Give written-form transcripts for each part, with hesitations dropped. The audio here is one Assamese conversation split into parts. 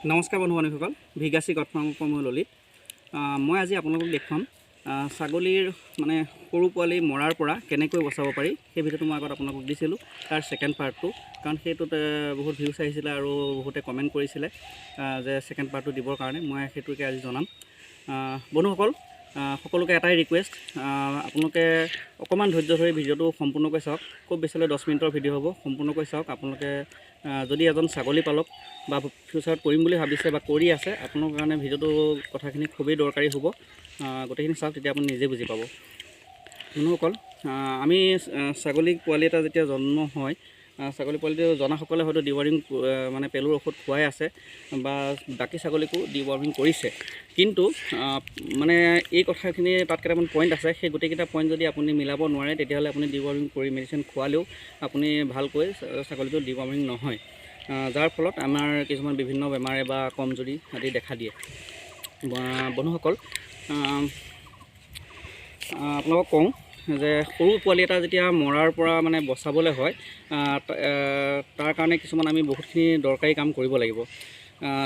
নমস্কাৰ বন্ধু বান্ধৱীসকল, ভিগাচি গঠফাৰ্মৰ পৰা মই ললিত। মই আজি আপোনালোকক দেখুৱাম ছাগলীৰ মানে সৰু পোৱালি মৰাৰ পৰা কেনেকৈ বচাব পাৰি। সেই ভিডিঅ'টো মই আগত আপোনালোকক দিছিলোঁ, তাৰ ছেকেণ্ড পাৰ্টটো, কাৰণ সেইটোত বহুত ভিউজ আহিছিলে আৰু বহুতে কমেণ্ট কৰিছিলে যে ছেকেণ্ড পাৰ্টটো দিবৰ কাৰণে। মই সেইটোকে আজি জনাম। বন্ধুসকল, সকলোকে এটাই ৰিকুৱেষ্ট, আপোনালোকে অকণমান ধৈৰ্য ধৰি ভিডিঅ'টো সম্পূৰ্ণকৈ চাওক। খুব বেছি হ'লে 10 মিনিটৰ ভিডিঅ' হ'ব, সম্পূৰ্ণকৈ চাওক। আপোনালোকে যদি এজন ছাগলী পালক বা ফিউচাৰত কৰিম বুলি ভাবিছে বা কৰি আছে, আপোনালোকৰ কাৰণে ভিডিঅ'টো কথাখিনি খুবেই দৰকাৰী হ'ব। গোটেইখিনি চাওক, তেতিয়া আপুনি নিজে বুজি পাব। বন্ধুসকল, আমি ছাগলী পোৱালি এটা যেতিয়া জন্ম হয়, ছাগলী পোৱালিটো জনাসকলে হয়তো ডিৱাৰ্মিং মানে পেলুৰ ঔষধ খুৱাই আছে বা বাকী ছাগলীকো ডিৱাৰ্মিং কৰিছে, কিন্তু মানে এই কথাখিনি তাত কেইটামান পইণ্ট আছে। সেই গোটেইকেইটা পইণ্ট যদি আপুনি মিলাব নোৱাৰে, তেতিয়াহ'লে আপুনি ডিৱাৰ্মিং কৰি মেডিচিন খোৱালেও আপুনি ভালকৈ ছাগলীটো ডিৱাৰ্মিং নহয়, যাৰ ফলত আমাৰ কিছুমান বিভিন্ন বেমাৰে বা কমজুৰি আদি দেখা দিয়ে। বন্ধুসকল, আপোনালোকক কওঁ যে সৰু পোৱালি এটা যেতিয়া মৰাৰ পৰা মানে বচাবলৈ হয়, তাৰ কাৰণে কিছুমান আমি বহুতখিনি দৰকাৰী কাম কৰিব লাগিব।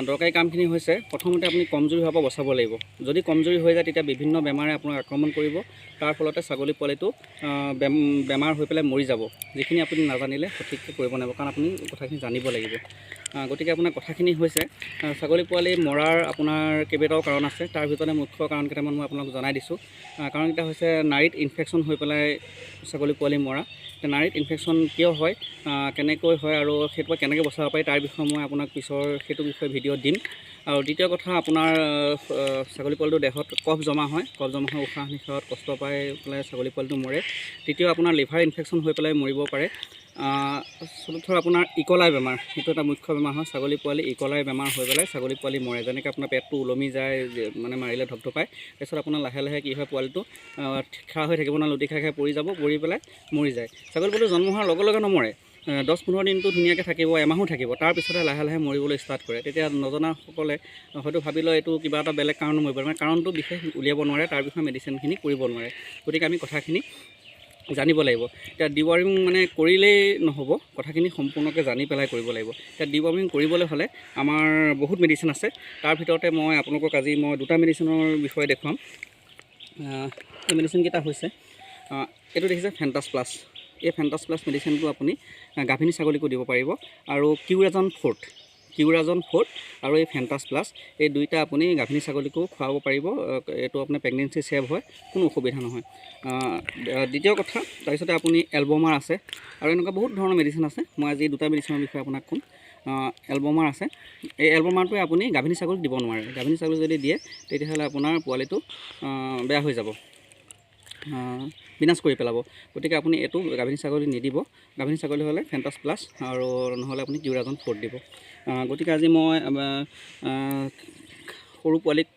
দৰকাৰী কামখিনি হৈছে, প্ৰথমতে আপুনি কমজুৰি হোৱাৰ পৰা বচাব লাগিব। যদি কমজুৰি হৈ যায়, তেতিয়া বিভিন্ন বেমাৰে আপোনাক আক্ৰমণ কৰিব, তাৰ ফলতে ছাগলী পোৱালিটো বেমাৰ হৈ পেলাই মৰি যাব। যিখিনি আপুনি নাজানিলে সঠিককৈ কৰিব নোৱাৰিব, কাৰণ আপুনি কথাখিনি জানিব লাগিব। গতিকে আপোনাৰ কথাখিনি হৈছে, ছাগলী পোৱালি মৰাৰ আপোনাৰ কেইবাটাও কাৰণ আছে, তাৰ ভিতৰতে মুখ্য কাৰণ কেইটামান মই আপোনাক জনাই দিছোঁ। কাৰণকেইটা হৈছে নাড়ীত ইনফেকশ্যন হৈ পেলাই ছাগলী পোৱালি মৰা। নাড়ীত ইনফেকশ্যন কিয় হয়, কেনেকৈ হয় আৰু সেইটো পৰা কেনেকৈ বচাব পাৰি, তাৰ বিষয়ে মই আপোনাক পিছৰ সেইটো বিষয়ে ভিডিঅ' দিম। আৰু দ্বিতীয় কথা, আপোনাৰ ছাগলী পোৱালিটোৰ দেহত কফ জমা হয়, কফ জমা হৈ উশাহ নিশাহত কষ্ট পাই পেলাই ছাগলী পোৱালিটো মৰে। তৃতীয়, আপোনাৰ লিভাৰ ইনফেকশ্যন হৈ পেলাই মৰিব পাৰে। চতুৰ্থ, আপোনাৰ ইকলাই বেমাৰ, সেইটো এটা মুখ্য বেমাৰ হয়। ছাগলী পোৱালি ইকলাই বেমাৰ হৈ পেলাই ছাগলী পোৱালি মৰে। যেনেকৈ আপোনাৰ পেটটো ওলমি যায়, মানে মাৰিলে ধপধপায়, তাৰপিছত আপোনাৰ লাহে লাহে কি হয়, পোৱালিটো খাৰা হৈ থাকিব নোৱাৰে, লুটি খাই খাই পৰি যাব, পৰি পেলাই মৰি যায়। ছাগলী পোৱালিটো জন্ম হোৱাৰ লগে লগে নমৰে, 10-15 দিনটো ধুনীয়াকৈ থাকিব, এমাহো থাকিব, তাৰপিছতে লাহে লাহে মৰিবলৈ ষ্টাৰ্ট কৰে। তেতিয়া নজনাসকলে হয়তো ভাবি লয় এইটো কিবা এটা বেলেগ কাৰণত মৰিব পাৰে, মানে কাৰণটো বিশেষ উলিয়াব নোৱাৰে, তাৰ বিষয়ে মেডিচিনখিনি কৰিব নোৱাৰে। গতিকে আমি কথাখিনি জানিব লাগিব। এতিয়া ডিৱাৰ্মিং মানে কৰিলেই নহ'ব, কথাখিনি সম্পূৰ্ণকৈ জানি পেলাই কৰিব লাগিব। এতিয়া ডিৱাৰ্মিং কৰিবলৈ হ'লে আমাৰ বহুত মেডিচিন আছে, তাৰ ভিতৰতে মই আপোনালোকক আজি মই দুটা মেডিচিনৰ বিষয়ে দেখুৱাম। এই মেডিচিনকেইটা হৈছে, এইটো দেখিছে ফেণ্টাছ প্লাছ। এই ফেণ্টাছ প্লাছ মেডিচিনটো আপুনি গাভিনী ছাগলীকো দিব পাৰিব, আৰু কিউৰাজন ফ'ৰ্ট আৰু এই ফেণ্টাছ প্লাছ, এই দুইটা আপুনি গাভিনী ছাগলীকো খুৱাব পাৰিব। এইটো আপোনাৰ প্ৰেগনেঞ্চি ছেভ হয়, কোনো অসুবিধা নহয়। দ্বিতীয় কথা, তাৰপিছতে আপুনি এলবমাৰ আছে আৰু এনেকুৱা বহুত ধৰণৰ মেডিচিন আছে। মই আজি দুটা মেডিচিনৰ বিষয়ে আপোনাক ক'ম। এলবমাৰ আছে, এই এলবমাৰটোৱে আপুনি গাভিনী ছাগলীক দিব নোৱাৰে। গাভিনী ছাগলী যদি দিয়ে, তেতিয়াহ'লে আপোনাৰ পোৱালিটো বেয়া হৈ যাব, বিনাশ কৰি পেলাব। গতিকে আপুনি এইটো গাভিনী ছাগলী নিদিব। গাভিনী ছাগলী হ'লে ফেণ্টাছ প্লাছ আৰু নহ'লে আপুনি কিউৰাজন ফ'ৰ্ট দিব। গতিকে আজি মই সৰু পোৱালিক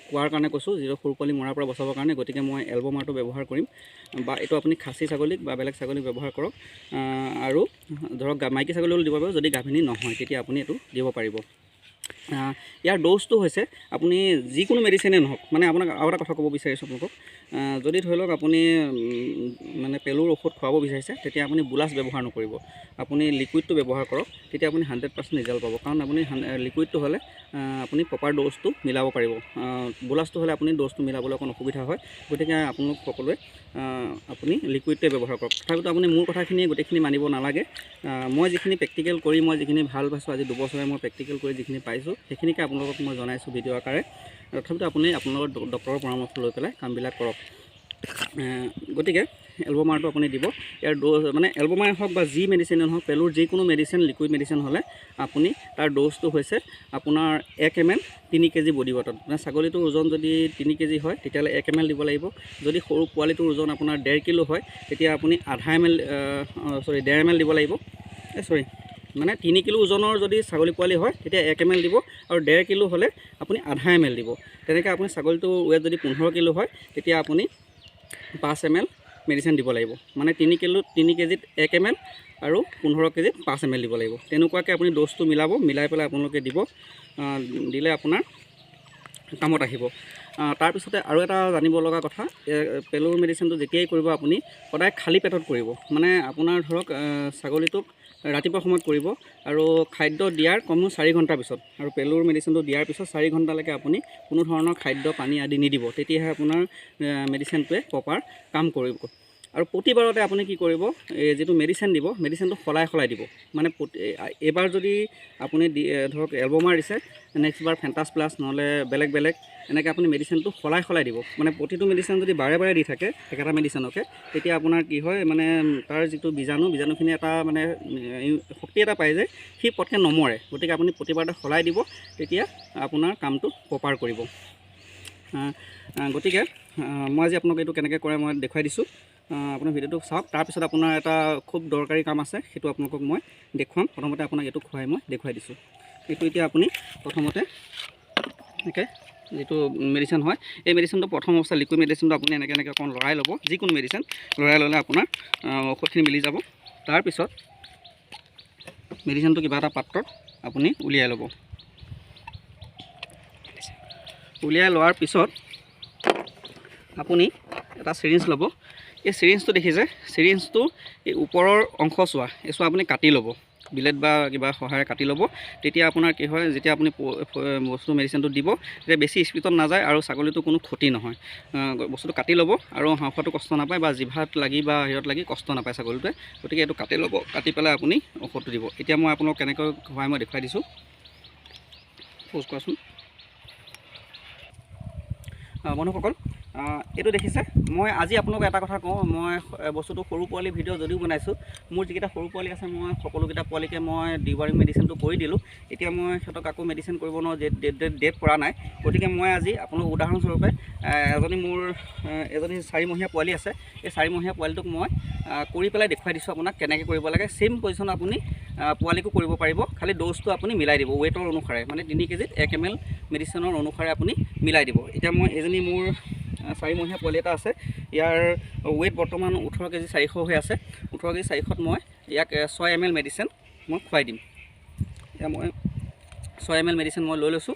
কোৱাৰ কাৰণে কৈছোঁ, যিটো সৰু পোৱালি মৰাৰ পৰা বচাবৰ কাৰণে। গতিকে মই এলবমাৰটো ব্যৱহাৰ কৰিম, বা এইটো আপুনি খাচী ছাগলীক বা বেলেগ ছাগলীক ব্যৱহাৰ কৰক। আৰু ধৰক মাইকী ছাগলীও দিব পাৰিব, যদি গাভিনী নহয় তেতিয়া আপুনি এইটো দিব পাৰিব। ইয়াৰ ড'জটো হৈছে, আপুনি যিকোনো মেডিচিনে নহওক, মানে আপোনাক আৰু এটা কথা ক'ব বিচাৰিছোঁ আপোনালোকক, যদি ধৰি লওক আপুনি মানে পেলুৰ ঔষধ খুৱাব বিচাৰিছে, তেতিয়া আপুনি বোলাছ ব্যৱহাৰ নকৰিব, আপুনি লিকুইডটো ব্যৱহাৰ কৰক, তেতিয়া আপুনি 100% ৰিজাল্ট পাব। কাৰণ আপুনি লিকুইডটো হ'লে আপুনি প্ৰপাৰ ড'জটো মিলাব পাৰিব, বোলাছটো হ'লে আপুনি ড'জটো মিলাবলৈ অকণ অসুবিধা হয়। গতিকে আপোনালোক সকলোৱে আপুনি লিকুইডটোৱে ব্যৱহাৰ কৰক। তথাপিতো আপুনি মোৰ কথাখিনি গোটেইখিনি মানিব নালাগে। মই যিখিনি প্ৰেক্টিকেল কৰি মই যিখিনি ভাল পাইছোঁ, আজি দুবছৰে মই প্ৰেক্টিকেল কৰি যিখিনি পাইছোঁ, সেইখিনিকে আপোনালোকক মই জনাইছোঁ ভিডিঅ' আকাৰে। তথাপিতো আপুনি আপোনালোকৰ ডক্টৰৰ পৰামৰ্শ লৈ পেলাই কামবিলাক কৰক। গতিকে এলবমাৰটো আপুনি দিব। ইয়াৰ ড'জ মানে এলবমাৰ হওক বা যি মেডিচিনে নহওক, পেলুৰ যিকোনো মেডিচিন, লিকুইড মেডিচিন হ'লে আপুনি তাৰ ড'জটো হৈছে আপোনাৰ 1 এম এল 3 কেজি বডি ৱেটত। মানে ছাগলীটোৰ ওজন যদি 3 কেজি হয়, তেতিয়াহ'লে 1 এম এল দিব লাগিব। যদি সৰু পোৱালিটোৰ ওজন আপোনাৰ 1.5 কিলো হয়, তেতিয়া আপুনি আধা এম এল, চৰি, ডেৰ এম এল দিব লাগিব। চৰি, মানে 3 কিলো ওজনৰ যদি ছাগলী পোৱালি হয়, তেতিয়া 1 এম এল দিব, আৰু 1.5 কিলো হ'লে আপুনি আধা এম এল দিব। তেনেকৈ আপুনি ছাগলীটোৰ ৱেট যদি 15 কিলো হয়, তেতিয়া আপুনি 5 এম এল মেডিচিন দিব লাগিব। মানে 3 কিলো, 3 কেজিত 1 এম এল আৰু 15 কেজিত 5 এম এল দিব লাগিব। তেনেকুৱাকৈ আপুনি ড'জটো মিলাব, মিলাই পেলাই আপোনালোকে দিব, দিলে আপোনাৰ কামত আহিব। তাৰপিছতে আৰু এটা জানিব লগা কথা, পেলুৰ মেডিচিনটো যেতিয়াই কৰিব আপুনি সদায় খালী পেটত কৰিব। মানে আপোনাৰ ধৰক ছাগলীটোক ৰাতিপুৱা সময়ত কৰিব আৰু খাদ্য দিয়াৰ কমেও 4 ঘণ্টাৰ পিছত আৰু পেলুৰ মেডিচিনটো দিয়াৰ পিছত 4 ঘণ্টালৈকে আপুনি কোনো ধৰণৰ খাদ্য পানী আদি নিদিব, তেতিয়াহে আপোনাৰ মেডিচিনটোৱে প্ৰপাৰ কাম কৰিব। আৰু প্ৰতিবাৰতে আপুনি কি কৰিব, এই যিটো মেডিচিন দিব মেডিচিনটো সলাই সলাই দিব। মানে এইবাৰ যদি আপুনি ধৰক এলবমাৰ দিছে, নেক্সট বাৰ ফেণ্টাছ প্লাছ নহ'লে বেলেগ বেলেগ এনেকৈ আপুনি মেডিচিনটো সলাই সলাই দিব। মানে প্ৰতিটো মেডিচিন যদি বাৰে বাৰে দি থাকে একেটা মেডিচিনকে, তেতিয়া আপোনাৰ কি হয় মানে তাৰ যিটো বীজাণুখিনি এটা মানে শক্তি এটা পায় যে সি পটকৈ নমৰে। গতিকে আপুনি প্ৰতিবাৰতে সলাই দিব, তেতিয়া আপোনাৰ কামটো প্ৰপাৰ কৰিব। গতিকে মই আজি আপোনাক এইটো কেনেকৈ কৰে মই দেখুৱাই দিছোঁ, আপোনাৰ ভিডিঅ'টো চাওক। তাৰপিছত আপোনাৰ এটা খুব দৰকাৰী কাম আছে, সেইটো আপোনালোকক মই দেখুৱাম। প্ৰথমতে আপোনাক এইটো খুৱাই মই দেখুৱাই দিছোঁ। এইটো এতিয়া আপুনি প্ৰথমতে এনেকৈ যিটো মেডিচিন হয়, এই মেডিচিনটো প্ৰথম অৱস্থাত লিকুইড মেডিচিনটো আপুনি এনেকৈ এনেকৈ অকণ লৰাই ল'ব। যিকোনো মেডিচিন লৰাই ল'লে আপোনাৰ ঔষধখিনি মিলি যাব। তাৰপিছত মেডিচিনটো কিবা এটা পাত্ৰত আপুনি উলিয়াই ল'ব। উলিয়াই লোৱাৰ পিছত আপুনি এটা চিৰিঞ্জ ল'ব। এই চিৰিঞ্জটো দেখিছে, চিৰিঞ্জটো এই ওপৰৰ অংশ চোৱা, এই চোৱা আপুনি কাটি ল'ব, বিলেট বা কিবা সহায়েৰে কাটি ল'ব। তেতিয়া আপোনাৰ কি হয়, যেতিয়া আপুনি বস্তু মেডিচিনটো দিব তেতিয়া বেছি স্পীডত নাযায় আৰু ছাগলীটো কোনো ক্ষতি নহয়। বস্তুটো কাটি ল'ব আৰু হাঁহফাটো কষ্ট নাপায় বা জিভাত লাগি বা হেৰিত লাগি কষ্ট নাপায় ছাগলীটোৱে। গতিকে এইটো কাটি ল'ব, কাটি পেলাই আপুনি ঔষধটো দিব। এতিয়া মই আপোনাক কেনেকৈ খুৱাই মই দেখুৱাই দিছোঁ, প'জ কৰাচোন। বন্ধুসকল, এইটো দেখিছে, মই আজি আপোনালোকক এটা কথা কওঁ, মই বস্তুটো সৰু পোৱালি ভিডিঅ' যদিও বনাইছোঁ, মোৰ যিকেইটা সৰু পোৱালি আছে মই সকলোকেইটা পোৱালিকে মই ডিৱাৰ্মিং মেডিচিনটো কৰি দিলোঁ। এতিয়া মই সিহঁতক আকৌ মেডিচিন কৰিব নোৱাৰোঁ, ডেট পৰা নাই। গতিকে মই আজি আপোনালোক উদাহৰণস্বৰূপে এজনী মোৰ এজনী 4 মহীয়া পোৱালি আছে, এই 4 মহীয়া পোৱালিটোক মই কৰি পেলাই দেখুৱাই দিছোঁ আপোনাক কেনেকৈ কৰিব লাগে। ছেইম পজিশ্যন আপুনি পোৱালিকো কৰিব পাৰিব, খালি ড'জটো আপুনি মিলাই দিব ৱেইটৰ অনুসাৰে, মানে 3 কেজিত 1 ml মেডিচিনৰ অনুসাৰে আপুনি মিলাই দিব। এতিয়া মই এজনী মোৰ 4 মহীয়া পোৱালি এটা আছে, ইয়াৰ ৱেইট বৰ্তমান 18 কেজি 400 হৈ আছে। 18 কেজি 400ত মই ইয়াক 6 ml medicine মই খুৱাই দিম। এতিয়া মই 6 ml medicine মই লৈ লৈছোঁ।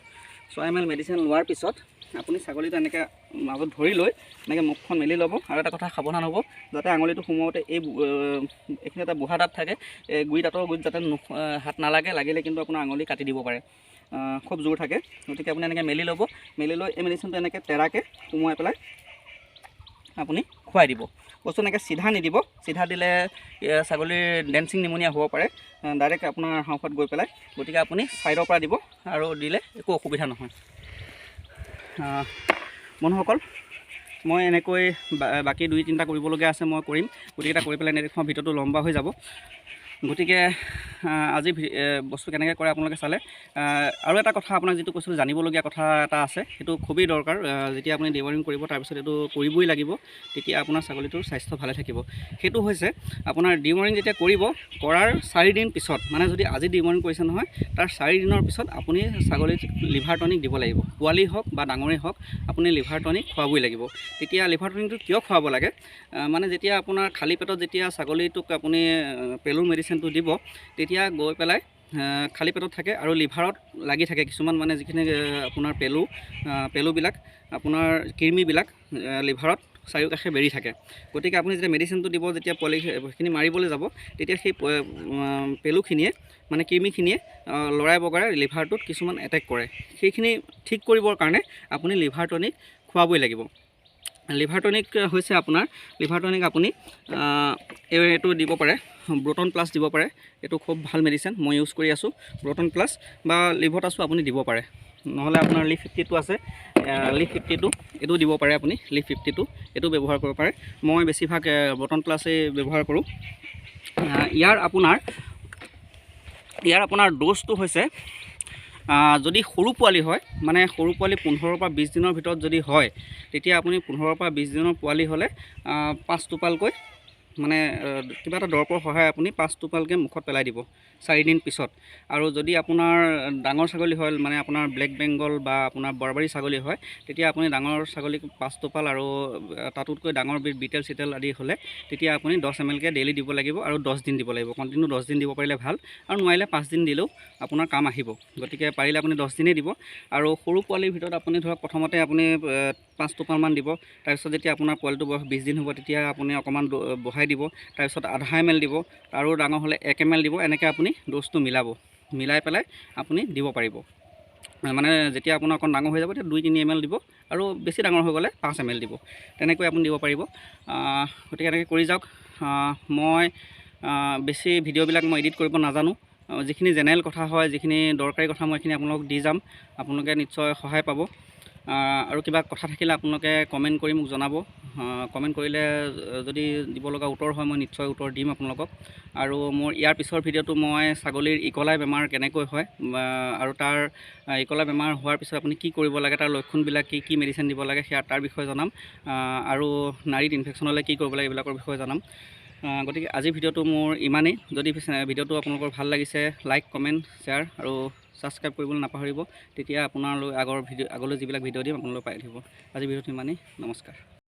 6 ml medicine লোৱাৰ পিছত আপুনি ছাগলীটো এনেকৈ মাজত ধৰি লৈ এনেকৈ মুখখন মেলি ল'ব। আৰু এটা কথা সাৱধান হ'ব, যাতে আঙুলিটো সোমোৱাওঁতে এই এইখিনি এটা বুঢ়া দাঁত থাকে, এই গুৰি দাঁতৰ গুৰিত যাতে হাত নালাগে, লাগিলে কিন্তু আপোনাৰ আঙুলি কাটি দিব পাৰে, খুব জোৰ থাকে। গতিকে আপুনি এনেকৈ মেলি ল'ব, মেলি লৈ এই মেডিচিনটো এনেকৈ তেৰাকৈ সোমোৱাই পেলাই আপুনি খুৱাই দিব। বস্তু এনেকৈ চিধা নিদিব, চিধা দিলে ছাগলীৰ ডেন্সিং নিমুনীয়া হ'ব পাৰে, ডাইৰেক্ট আপোনাৰ হাঁওফাঁওত গৈ পেলাই। গতিকে আপুনি ছাইডৰ পৰা দিব আৰু দিলে একো অসুবিধা নহয়। বন্ধুসকল, মই এনেকৈ বাকী 2-3টা কৰিবলগীয়া আছে, মই কৰিম। গোটেইকেইটা কৰি পেলাই নেদেখুৱাওঁ, ভিডিঅ'টো লম্বা হৈ যাব। গতিকে আজি বস্তু কেনেকৈ কৰে আপোনালোকে চালে। আৰু এটা কথা আপোনাক যিটো কৈছিলোঁ, জানিবলগীয়া কথা এটা আছে, সেইটো খুবেই দৰকাৰ। যেতিয়া আপুনি ডিৱাৰ্মিং কৰিব তাৰপিছত এইটো কৰিবই লাগিব, তেতিয়া আপোনাৰ ছাগলীটোৰ স্বাস্থ্য ভালে থাকিব। সেইটো হৈছে আপোনাৰ ডিৱাৰ্মিং যেতিয়া কৰিব, কৰাৰ 4 দিন পিছত, মানে যদি আজি ডিৱাৰ্মিং কৰিছে নহয়, তাৰ 4 দিনৰ পিছত আপুনি ছাগলীক লিভাৰ টনিক দিব লাগিব। পোৱালি হওক বা ডাঙৰেই হওক, আপুনি লিভাৰ টনিক খুৱাবই লাগিব। তেতিয়া লিভাৰ টনিকটো কিয় খুৱাব লাগে, মানে যেতিয়া আপোনাৰ খালী পেটত যেতিয়া ছাগলীটোক আপুনি পেলুৰ মেডিচিনটো দিব, তেতিয়া গৈ পেলাই খালী পেটত থাকে আৰু লিভাৰত লাগি থাকে কিছুমান, মানে যিখিনি আপোনাৰ পেলুবিলাক আপোনাৰ কৃমিবিলাক লিভাৰত চাৰিওকাষে বেৰি থাকে। গতিকে আপুনি যেতিয়া মেডিচিনটো দিব, যেতিয়া পোৱালিখিনি মাৰিবলৈ যাব, তেতিয়া সেই পেলুখিনিয়ে মানে কৃমিখিনিয়ে লৰাই বগৰাই লিভাৰটোত কিছুমান এটেক কৰে। সেইখিনি ঠিক কৰিবৰ কাৰণে আপুনি লিভাৰ টনিক খুৱাবই লাগিব। লিভাৰ টনিক হৈছে আপোনাৰ, লিভাৰ টনিক আপুনি এইটো দিব পাৰে, ব্ৰটন প্লাছ দিব পাৰে, এইটো খুব ভাল মেডিচিন, মই ইউজ কৰি আছোঁ। ব্ৰটন প্লাছ বা লিভটাছো আপুনি দিব পাৰে, নহ'লে আপোনাৰ লিভ 52 আছে, লিভ 52 এইটো দিব পাৰে আপুনি, লিভ 52 এইটো ব্যৱহাৰ কৰিব পাৰে। মই বেছিভাগ ব্ৰটন প্লাছেই ব্যৱহাৰ কৰোঁ। ইয়াৰ আপোনাৰ ড'জটো হৈছে, যদি সৰু পোৱালি হয়, মানে সৰু পোৱালি 15ৰ পৰা 20 দিনৰ ভিতৰত যদি হয়, তেতিয়া আপুনি 15ৰ পৰা 20 দিনৰ পোৱালি হ'লে 5 টোপালকৈ, মানে কিবা এটা দৰৱৰ সহায় আপুনি 5 টোপালকৈ মুখত পেলাই দিব 4 দিন পিছত। আৰু যদি আপোনাৰ ডাঙৰ ছাগলী হয়, মানে আপোনাৰ ব্লেক বেংগল বা আপোনাৰ বৰবাৰী ছাগলী হয়, তেতিয়া আপুনি ডাঙৰ ছাগলীক 5 টোপাল আৰু তাতোতকৈ ডাঙৰ বিটেল চিটেল আদি হ'লে তেতিয়া আপুনি 10 ml-কৈ ডেইলি দিব লাগিব আৰু 10 দিন দিব লাগিব। কণ্টিনিউ 10 দিন দিব পাৰিলে ভাল, আৰু নোৱাৰিলে 5 দিন দিলেও আপোনাৰ কাম আহিব। গতিকে পাৰিলে আপুনি 10 দিনেই দিব। আৰু সৰু পোৱালিৰ ভিতৰত আপুনি ধৰক প্ৰথমতে আপুনি 5 টোপালমান দিব, তাৰপিছত যেতিয়া আপোনাৰ পোৱালিটো বয়স 20 দিন হ'ব, তেতিয়া আপুনি অকণমান বঢ়াই বঢ়াই দিব, তাৰপিছত আধা এম এল দিব, আৰু ডাঙৰ হ'লে 1 এম এল দিব। এনেকৈ আপুনি ড'জটো মিলাব, মিলাই পেলাই আপুনি দিব পাৰিব। মানে যেতিয়া আপোনাৰ অকণ ডাঙৰ হৈ যাব, তেতিয়া 2-3 এম এল দিব আৰু বেছি ডাঙৰ হৈ গ'লে 5 এম এল দিব। তেনেকৈ আপুনি দিব পাৰিব। গতিকে এনেকৈ কৰি যাওক। মই বেছি ভিডিঅ'বিলাক মই এডিট কৰিব নাজানো। যিখিনি জেনেৰেল কথা হয়, যিখিনি দৰকাৰী কথা, মই এইখিনি আপোনালোকক দি যাম। আপোনালোকে নিশ্চয় সহায় পাব। আৰু কিবা কথা থাকিলে আপোনালোকে কমেণ্ট কৰি মোক জনাব। কমেণ্ট কৰিলে যদি দিব লগা উত্তৰ হয়, মই নিশ্চয় উত্তৰ দিম আপোনালোকক। আৰু মোৰ ইয়াৰ পিছৰ ভিডিঅ'টো মই ছাগলীৰ ইকলাই বেমাৰ কেনেকৈ হয় আৰু তাৰ ইকলাই বেমাৰ হোৱাৰ পিছত আপুনি কি কৰিব লাগে, তাৰ লক্ষণবিলাক কি কি, মেডিচিন দিব লাগে, সেয়া তাৰ বিষয়ে জনাম। আৰু নাড়ীত ইনফেকশ্যন হ'লে কি কৰিব লাগে, এইবিলাকৰ বিষয়ে জনাম। গতিকে আজিৰ ভিডিঅ'টো মোৰ ইমানেই। যদি ভিডিঅ'টো আপোনালোকৰ ভাল লাগিছে, লাইক, কমেণ্ট, শ্বেয়াৰ আৰু ছাবস্ক্ৰাইব কৰিবলৈ নাপাহৰিব। তেতিয়া আপোনালৈ আগৰ ভিডিঅ', আগলৈ যিবিলাক ভিডিঅ' দিম, আপোনালোকে পাই থাকিব। আজি ভিডিঅ'টো ইমানেই। নমস্কাৰ।